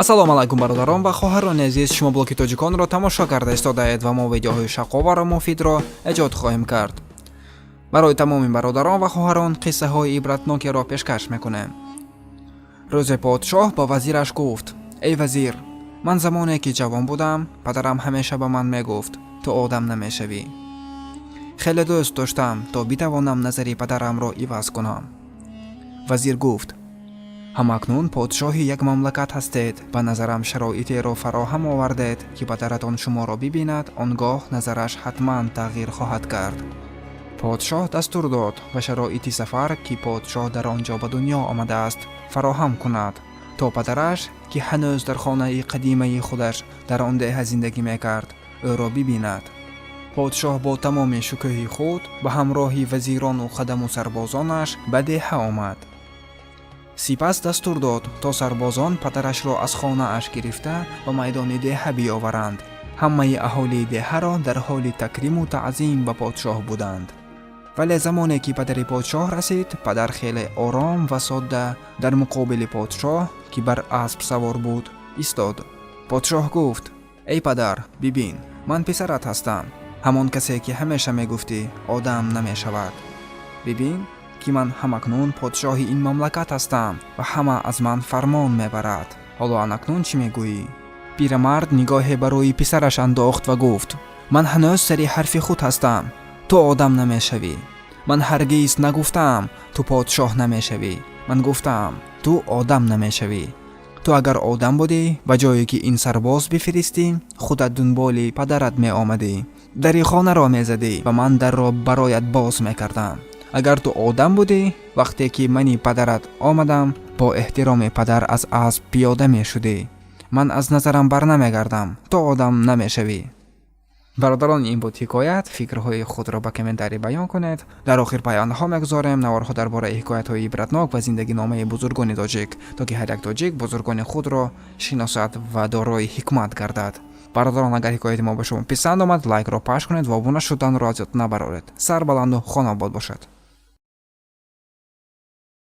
Ассалому алайкум, бародарон ва хоҳарони азиз! Шумо блоги тоҷиконро тамошо карда истодаед ва мо видеоҳои шавқовару муфидро эҷод хоҳем кард. Барои тамоми бародарон ва хоҳарон қиссаҳои ибратнокеро пешкаш мекунем. Рӯзе подшоҳ ба вазираш гуфт: «Эй вазир, ман замоне ки ҷавон будам, падарам ҳамеша ба ман мегуфт: "Ту одам намешавӣ". Хеле дӯст доштам, то битавонам назари падарамро иваз кунам». Вазир гуфт: «Ҳамакнун подшоҳи як мамлакат ҳастед. Ба назарам, шароитеро фароҳам овардед, ки падаратон шуморо бибинад, он гоҳ назараш ҳатман тағйир хоҳад кард». Подшоҳ дастур дод ва шароити сафар, ки подшоҳ дар он ҷо ба дунё омадааст, фароҳам кунад, то падараш, ки ҳанӯз дар хонаи қадимаи худаш дар он деҳа зиндагӣ мекард, ӯро бибинад. Подшоҳ бо тамоми шукӯҳи худ ба ҳамроҳи вазирону хадаму сарбозонаш ба деҳа омад. Сипас дастур дод, то сарбозон падарашро аз хонааш гирифта, ба майдони деҳа биёваранд. Ҳамаи аҳолии деҳаро дар ҳоли такриму таъзим ба подшоҳ буданд. Вале замоне ки падари подшоҳ расид, падар хеле ором ва содда дар муқобили подшоҳ, ки бар асп савор буд, истод. Подшоҳ гуфт: «Эй падар, бибин, ман писарат ҳастам, ҳамон касе, ки ҳамеша мегуфтӣ, одам намешавад. Бибин, ки ман ҳамакнун подшоҳи ин мамлакат ҳастам ва ҳама аз ман фармон мебарад. Ҳоло анакнун чӣ мегӯӣ?» Пирамард нигоҳе ба рӯи писараш андохт ва гуфт: «Ман ҳанӯз сари ҳарфи худ ҳастам: ту одам намешавӣ. Ман ҳаргиз нагуфтаам, ту подшоҳ намешавӣ. Ман гуфтаам, ту одам намешавӣ. Ту агар одам будӣ, ба ҷое ки ин сарбоз бифиристӣ, худат дунболи падарат меомадӣ, дари хонаро мезадӣ ва ман дарро бароят боз мекардам. Агар ту одам будӣ, вақте ки мани падарат омадам, бо эҳтироми падар аз асп пиёда мешудӣ. Ман аз назарам барнамегардам, ту одам намешавӣ». Бародарон, ин буд ҳикоят. Фикрҳои худро ба комментарий баён кунед. Дар охир паёнҳо мегузорем наворҳо дар бораи ҳикоятҳои ибратнок ва зиндагиномаи бузургони тоҷик, то ки ҳар як тоҷик бузургони худро шиносад ва дорои ҳикмат гардад. Бародарон, агар ҳикояти мо ба шумо писанд омад, лайкро пахш кунед ва обуна шуданро аз ёд набароред. Сарбаланду хонобод бошед.